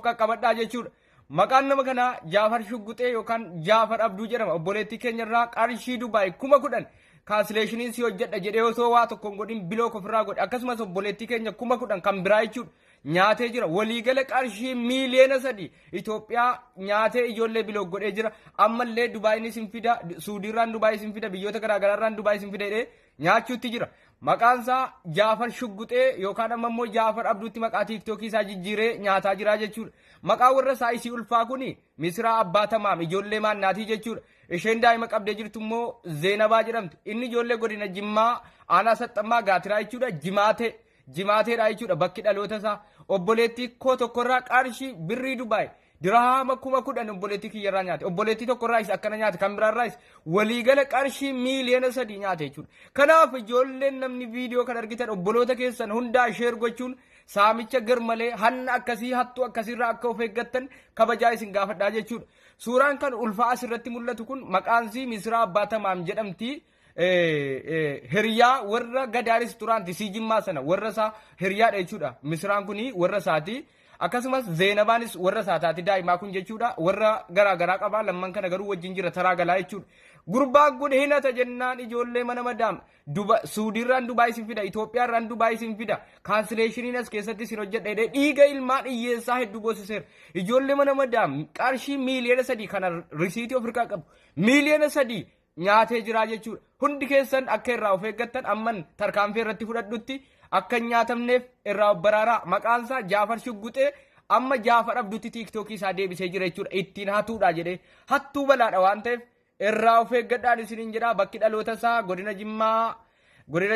qaqqabadhaa jechuudha. Maqaan nama kanaa Jaafar Shugguxee yookaan Jaafar Abduu jedhama. Obboleettii keenyarraa qarshii Dubaay 10,000 cancellationiin si hojjedha jedhee osoo waa tokko hin godhin block ofirraa godhe. Akkasumas obboleettii keenya 10,000 kan biraa jechuudha. Nyaatee jira. Waliigala qarshii 3 miiliyoona Itoophiyaa nyaatee ijoollee block godhee jira. Ammallee Dubaayinis hin fida, Suudiirraan Dubaayis hin fida, biyyoota garaagaraarraan Dubaayis hin fida jedhee nyaachuutti jira. Maqaan isaa Jaafar Shugguxee yookaan amma immoo Jaafar Abduutti maqaa TikTokii isaa jijjiiree nyaataa jira jechuudha. Maqaa warra isaa isii ulfaa kuni Misraa Abbaa Tamaam ijoollee maannaatii jechuudha. Isheen daa'ima qabdee jirtu immoo Zeenabaa jedhamti. Inni ijoollee godina Jimmaa aanaa Saxxammaa Gaatiraa jechuudha. Jimaatee. Jimaateedha jechuudha bakki dhaloota isaa. Obboleettii koo tokkorraa qarshii birrii Dubaay dirahaama 10,000 obboleettii kiyyarraa nyaate. Obboleettii tokkorraayis akkana nyaate kan biraarraayis waliigala qarshii 3 miiliyoona nyaate jechuudha. Kanaaf ijoolleen namni viidiyoo kan argitan obboloota keessan hundaa share gochuun saamicha garmalee hanna akkasii hattuu akkasiirraa akka of eeggattan kabajaa isin gaafadhaa jechuudha. Suuraan kan ulfaa asirratti mul'atu kun maqaan isii Misraa Abbaa Tamaam jedhamti. Hiriyaa warra Gadaa restaurantii sii Jimmaa sana warra isaa hiriyaadha jechuudha. Misraan kuni warra isaati. Akkasumas Zeenabaanis warra isaa taati daa'imaa kun jechuudha. Warra garaa garaa qabaa lamman kana garuu wajjin jira taraa galaa jechuudha. Gurbaan kun hinata jennaan ijoollee mana madaam duba Suudiirraan Dubaay isin fida, Itoophiyaarraan Dubaay isin fida, cancellationiin as keessatti isin hojjedha jedhee dhiiga ilmaan hiyyeessaa hedduu boosiseera. Ijoollee mana madaam qarshii 3 miiliyoona kana risiitii ofirkaa qabu. 3 miiliyoona nyaatee jira jechuudha. Hundi keessan akka irraa of eeggattan amman tarkaanfii irratti fudhadhutti akka hin nyaatamneef irraa of baraaraa. Maqaan isaa Jaafar Shugguxee amma Jaafar Abduutti TikTokii isaa deebisee jira jechuudha. Ittiin hatuudha jedhee hattuu balaadha waan ta'eef irraa of eeggadhaan isiniin jedha. Bakki dhaloota isaa godina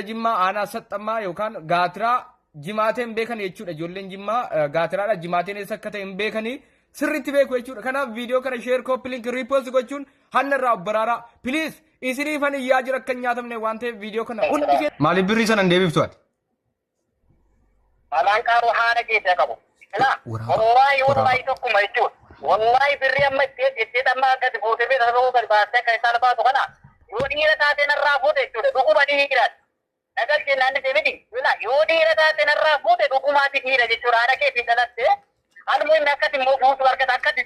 Jimmaa aanaa Saxxammaa yookaan Gaatiraa Jimaateen hin beekan jechuudha. Ijoolleen Jimmaa Gaatiraadha. Jimaateen eessa akka ta'e hin beekanii sirriitti beeku jechuudha. Kanaaf viidiyoo kana share, copy link, repost gochuun hanna irraa of baraaraa. Please, isiniifan iyyaa jira akka hin nyaatamne waan ta'eef viidiyoo kana hundi keessa. Maaliif birrii sana hin deebiftu ati? Malaan qaaruu haadha keessaa qabu. Ilaa, Waraaba. wallaahi Waraaba. Wallaahi tokkuma jechuudha. Wallaahi birrii amma itti amma gadi buutee fi sababa gadi baastee akka isaan baatu kana yoo dhiira taate narraa fuute jechuudha. Dhuguma dhiiraati. Nagalchee naanni miti. Ilaa, yoo dhiira taate narraa fuute dhugumaati dhiira jechuudha. Haadha keetiin dhalatte halmuu inni akkasi immoo fuutuu argata akkasi.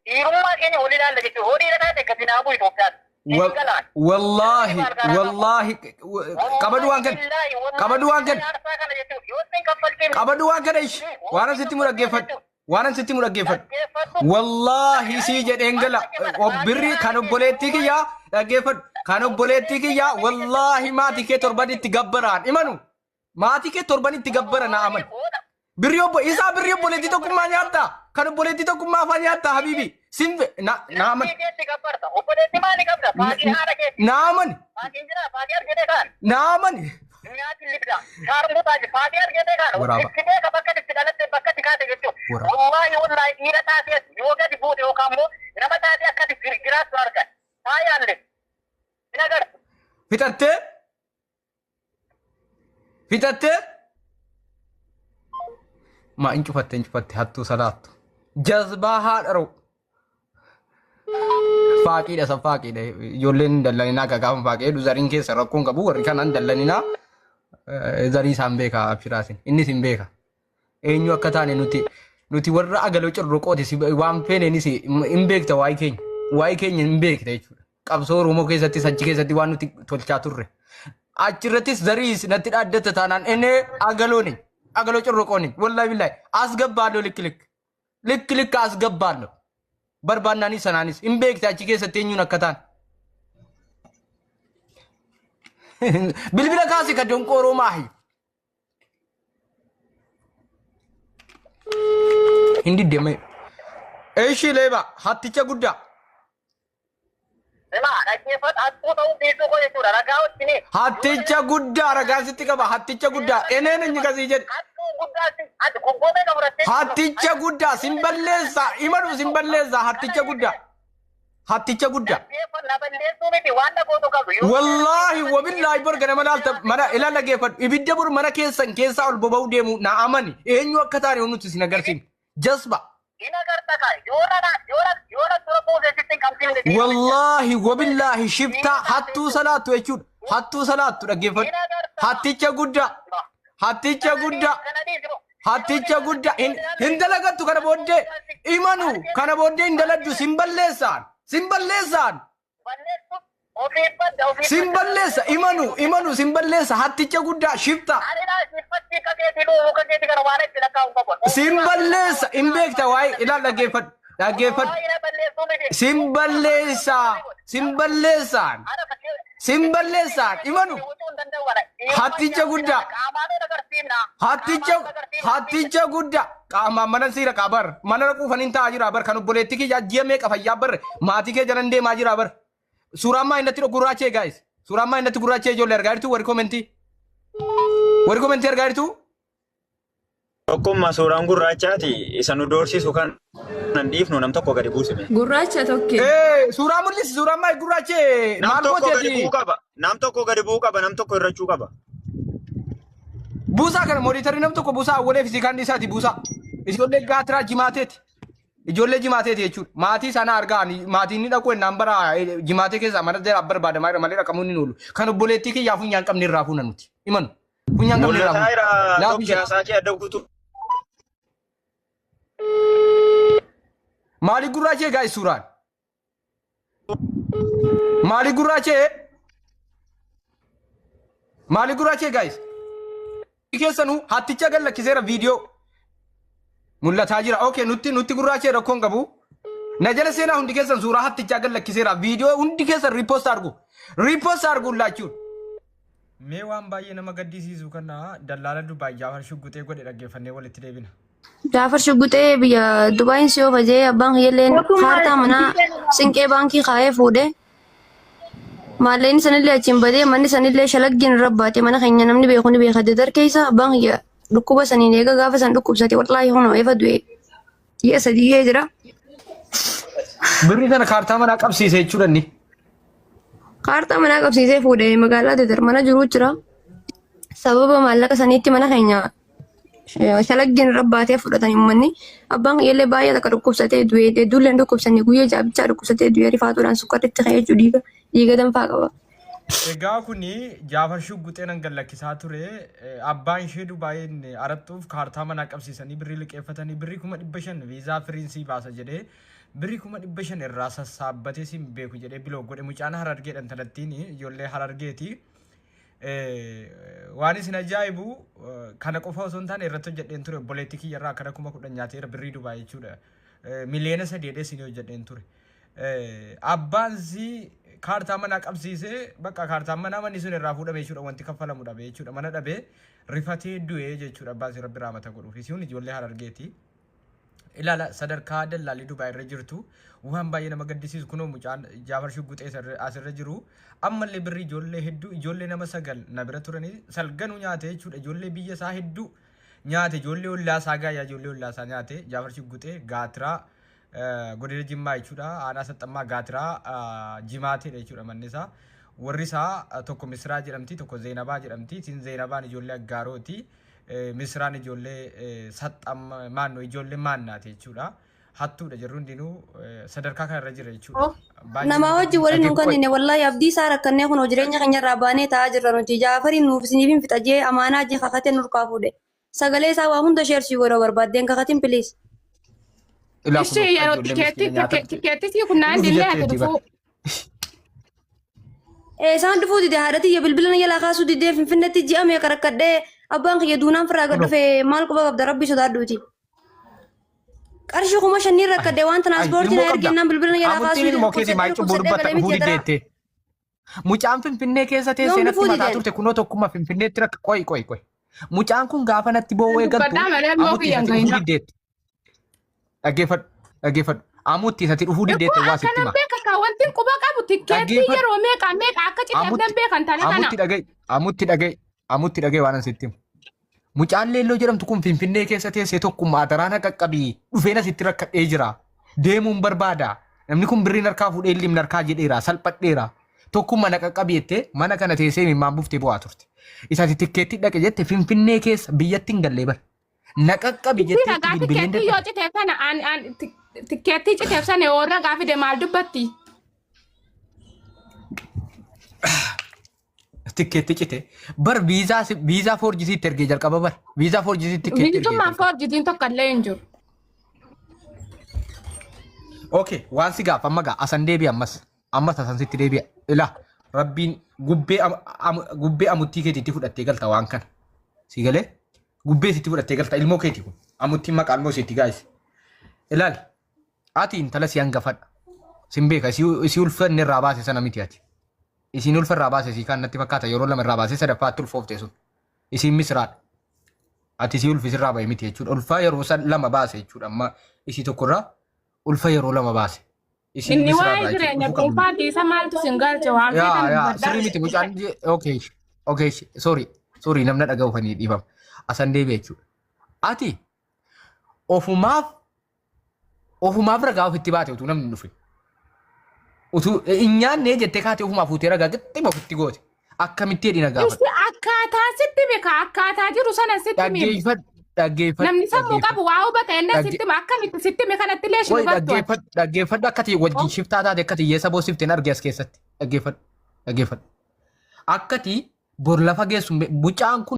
Dhiirummaa keenya wal ilaalla jechuudha. Yoo dhiira taate gadi naa bu'u Itoophiyaatti. Wallaahi wallaahi, qabadhu waan kana, qabadhu waan kana, qabadhu waan kana. Ishi waan asitti mu dhaggeeffadhu, waan asitti mu dhaggeeffadhu. Wallaahi sii jedheen gala birrii kan obboleettii kiyyaa dhaggeeffadhu, kan obboleettii kiyyaa. Wallaahi maatii kee torban itti gabbaraan imanu, maatii kee torban itti gabbara na amani. Birrii obbo isaa, birrii obboleettii tokkummaa nyaattaa, kan obboleettii tokkummaa afaan nyaattaa. Habiibi sin na na amani. Obboleettii maali qabda? Faaqii haadha keeti. Na amani. Faaqiin jira, faaqii argite kaan. Na amani. Nyaati libda. Shaarmuutaa jira, faaqii argite kaan. Waraaba. Itti beeka bakka itti dhalatte, bakka itti kaate jechuudha. Waraaba. Wallaahi wallaahi, dhiira taatee yoo gadi buute yookaan immoo nama taatee akkati jiraattu argan. Taayaalle. Hin agartu. Fixattee fixattee maa hin cufatte, hin cufatte. Hattuu salaattu jazbaa haadharoo faaqiidha san faaqiidha. Ijoolleen hin dallaninaa. Gaafa faaqii jedhu zariin keessa rakkoon qabu warri kanaan dallaninaa. Zarii isaan beeka abshiraasin innis hin beeka eenyu akka taane. Nuti warra agaloo cirroqooti waan feeneenis hin beekta. Waa'ee keenya hin beekta jechuudha. Qabsoo Oromoo keessattis achi keessatti waan nuti tolchaa turre achirrattis zariis natti dhaaddata taanaan inni agalooni agaloo cirroqooni. Wallaahi billaahi as gabbaallo likki likki likki likki as gabbaallo barbaannaanis sanaanis hin beekta achi keessatti eenyuun akka ta'an. Bilbila kaasi ka donqooroo maahi. Hin diddeme. Eeshi leeba hatticha guddaa. Ilaa, dhaggeeffadhu, hattuu ta'uu dhiisuu koo jechuudha. Ragaa wajjini. Hatticha guddaa ragaan sitti qaba, hatticha guddaa eneen inni kasii jedhe. Hattuu guddaa ati gubboo meeqa fudhattee? Hatticha guddaa sin balleessa, imadhu sin balleessa, hatticha guddaa. Hatticha guddaa. Dhaggeeffadhu, na balleessuu miti waan dhagootu qabdu. Wallaahi wabillaahi bor ganama laalta mana ilaal dhaggeeffadhu, ibidda bor mana keessan keessaa ol boba'uu deemu na amani. Eenyu akka taane nuti sin agarsiifne jasba. Hin agarta kaa, yoona dura buusee sitti hin qabsiifne. Wallaahi wabillaahi shiftaa hattuu salaattu jechuudha, hattuu salaattu dhaggeeffadhu, hatticha guddaa, hatticha guddaa. Kana dhiisi. Hatticha guddaa hin dalagattu kana booddee imanu kana booddee hin daladdu sin balleessaan sin balleessaan sin balleessa imanu imanu sin balleessa hatticha guddaa shifta sin balleessa hin beekta waa'ee ilaal dhaggeeffadhu dhaggeeffadhu sin balleessa sin balleessaan sin balleessaan imanu hatticha guddaa hatticha hatticha guddaa qaamaan mana siira qaabar mana raquufaniin taa'aa jira bar kan obboleettii kiyya ji'a meeqa fayyaa bar maatii kee jalan deemaa jira bar. Suuraan maa innatti gurraachee guys. Suuraan maa innatti gurraachee ijoollee argaa jirtu warri commentii. Warri commentii argaa jirtu. Tokkummaa suuraan gurraachaati isa nu doorsisu kan nan dhiifnu nam tokko gadi buusime. Gurraacha tokke. Ee suuraa mul'isi suuraan maa gurraachee Nam maal tokko gadi gooteeti? bu'uu qaba. Nam tokko gadi bu'uu qaba. Nam tokko hirrachuu qaba. Buusaa kana moderatorri nam tokko buusaa awwalee fi kan isaati buusaa. Ijoollee gaatiraa jimaateeti. Ijoollee jimaateeti jechuudha. Maatii sana argaa maatiin ni dhaqu ennaan bara jimaatee keessaa mana jala barbaadamaa jira malee dhaqamuun ni oolu. Kan obboleettii kiyyaa funyaan qabne irraa fuuna nuti. Imanu. Funyaan qabne irraa Mul'ataa fuuna. jira Laafii tokki jedha. haasaa kee adda kutu. Maali gurraachee gaa'is suuraan? Maali gurraachee? Maali gurraachee gaa'is? Keessanuu hatticha gad lakkiseera viidiyoo. Mul'ataa jira. Okay, nutti nutti gurraachee rakkoon qabu. Na jala seenaa hundi keessan suuraa hattichaa gad lakkiseera. Viidiyoo hundi keessan repost argu. Repost argu laachuun. Mee waan baay'ee nama gaddisiisu kana dallaala Dubaay Jaafar Shugguxee godhe dhaggeeffannee walitti deebina. Jaafar Shugguxee biyya Dubaayin si oofa jee abbaan kiyyalleen kaartaa manaa sinqee baankii kaa'ee fuudhe. Maallaqni sanillee achiin badee manni sanillee shalaggiin irra baate mana keenya namni beeku ni beeka dadar keessa abbaan kiyya dhukkuba saniin eega gaafa san dhukkubsate wallaahi kunoo efa du'e ji'a 3 gahee jira. Birrii kana kaartaa manaa qabsiise jechuudha inni. Kaartaa manaa qabsiisee fuudhe magaalaa dadar mana jiruu jira. Sababa maallaqa saniitti mana keenya shalaggiin irra baatee fudhatan uummanni. Abbaan kiyyallee baay'ee takka dhukkubsatee du'e. Hedduullee hin dhukkubsanne guyyaa jaabichaa dhukkubsatee du'e rifaatuudhaan sukkarri itti ka'ee jechuudha dhiiga dhiiga danfaa qaba. Egaa kuni Jaafar Shugguxee nan gad lakkisaa ture. Abbaan ishee Dubaayiin arattuuf kaartaa manaa qabsiisanii birrii liqeeffatanii birrii 500,000 viizaa firiin sii baasa jedhee birrii 500,000 irraa sassaabbatee siin beeku jedhee block godhe. Mucaan Harargeedha intalattiin ijoollee Harargeeti. Waan isin ajaa'ibu kana qofa osoo hin taane irratti hojjedheen ture obboleettii kiyya irraa akkana 10,000 nyaateera birrii Dubaay jechuudha. 3 miliyoona jedhee isin hojjedheen ture. Abbaan si kaartaa manaa qabsiisee bakka kaartaan manaa manni sun irraa fuudhame jechuudha wanti kaffalamu dhabe jechuudha mana dhabee rifatee du'ee jechuudha abbaan si rabbi raamata godhuuf isiun ijoollee Harargeeti. Ilaala sadarkaa dallaalii Dubaay irra jirtu waan baay'ee nama gaddisiisu kunoo mucaan Jaafar Shugguxee asirra jiru ammallee birrii ijoollee hedduu ijoollee nama sagal na bira turanii salganuu nyaate jechuudha ijoollee biyya isaa hedduu nyaate ijoollee ollaa isaa gaayyaa ijoollee ollaa isaa nyaate Jaafar Shugguxee gaatiraa godina Jimmaa jechuudha aanaa saxxammaa gaatiraa jimaateedha jechuudha manni isaa warri isaa tokko Misraa jedhamti tokko Zeenabaa jedhamti isin Zeenabaan ijoollee Aggaarooti. Misraan ijoollee saxxam maannoo ijoollee maannaati jechuudha. Hattuudha jirru hundinuu sadarkaa kanarra jira jechuudha. Baay'ee Namaa nama wajjin waliin nu gaddisiisa. kennine wallaahi abdii isaa rakkannee kunoo jireenya keenya irraa baanee taa'aa jirra nuti Jaafariin nuuf isiniif hin fixa jee amaanaa jee kakatee nurkaa fuudhe. Sagalee isaa waa hunda share sii godha barbaaddeen kakatin please. Ilaa Ishee kunoo yeroo ijoollee tikeetti miskiina nyaata tikeetti sii kunnaan dhufu dillee ati jetteetti bara. dhufuu. Isaan dhufuu dide haadha tiyya bilbila na jalaa kaasuu didee Finfinneetti ji'a meeqa rakkadhee abbaan kiyya duunaan firraa gad Kunoo. dhufe maal quba qabda rabbi sodaadhuuti. Qarshii 5,000 rakkadhe waan Ay, tiraanspoortii ilmoo na qabda. ergennaan bilbila na jalaa kaasuu Amuttiin dide ilmoo keetii dhukkubsadhee maal cubbuu dhukkubsadhee dubbatta galee dhufuu miti adaraa. diddeettee. Mucaan Finfinnee keessa Yoom teessee natti dhufuu mataa dideen? turte kunoo tokkummaa Finfinneetti rakka qoyi qoyi qoyi. Mucaan kun gaafa natti boo'uu eegaltu Dubbadhaa malee ilmoo amutti kiyya hin isatti dhufuu gahinaa. diddeetti. Dhaggeeffadhu dhaggeeffadhu. Amutti isatti dhufuu Ikkoo diddeette waa sitti akkanan hima. beeka kaa wanti quba qabu tikkeettii Dhaggeeffadhu. yeroo meeqa meeqa akka cite Amutti akkan beekan tana kana. amutti dhaga'i amutti dhaga'i amutti dhaga'i waan an sitti himu. Mucaan leelloo jedhamtu kun Finfinnee keessa teessee tokkummaa adaraa na qaqqabii dhufeen asitti rakkadhee jira. Deemuun barbaada. Namni kun birriin harkaa fuudhee ilmi harkaa jedheera salphadheera. Tokkummaa na qaqqabii jettee mana kana teessee imimmaan buuftee bu'aa turte. Isaati tikkeettii dhaqe jette Finfinnee keessa biyyatti hin gallee bara. Na qaqqabi Itti jettee ragaa bilbileen tikkeettii yoo dadhabe. citeef sana an an tikkeettii citeef sana yoo ragaa fide maal dubbatti? Tikkeetti cite. Bar viizaa viizaa foorjisiitti ergee jalqaba bar. Viizaa foorjisiitti tikkeetti ergee Bilisummaan jalqaba. foorjitiin tokko illee hin jiru. Okay, waan si gaaf amma gaa asan deebi'a ammas. Ammas asan sitti deebi'a. Ilaa rabbiin gubbee gubbee amuttii keetiitti fudhattee galta waan kana. Si galee gubbee sitti fudhattee galta ilmoo keeti kun. Amuttiin maqaa ilmoo isiitti gaayis. Ilaali ati intala si hangafadha. Sin beeka isii ulfa inni irraa baase sana miti ati. Isiin ulfa irraa baase isii kaan natti fakkaata yeroo lama irraa baase sadaffaatti ulfoofte sun. Isiin misraadha. Ati isii ulfi sirraa bahe miti jechuudha. Ulfa yeroo san lama baase jechuudha. Amma isii tokkorraa ulfa yeroo lama baase. Isiin Inni misraa waa'ee irraa jechuudha. jireenya Ulfuu qabdu. dhuunfaa dhiisa maaltu sin galche waan Yaa feetan yaa dubbadhaa. sirrii miti mucaan. Okay, sorry, sorry, namna dhaga'uufanii dhiifama. Asan deebi'e jechuudha. Ati ofumaaf ragaa ofitti baate utuu namni hin dhufin. Utuu hin nyaanne jettee kaatee ofumaa fuutee ragaa qixxima ofitti goote. Akkamitti jedhi na gaafadhu. Isi akkaataa sitti hime akkaataa jiru sana sitti hime. Dhaggeeffadhu dhaggeeffadhu Namni sammuu dhaggeeffadhu. qabu waa hubata inni sitti hime akkamitti sitti hime kanatti illee Qoy ishin hubattu ati. dhaggeeffadhu dhaggeeffadhu akka ati wajjin shiftaa taate akka ati hiyyeessa boossifte hin arge as keessatti. Dhaggeeffadhu dhaggeeffadhu. Akka ati bor lafa geessu mucaan kun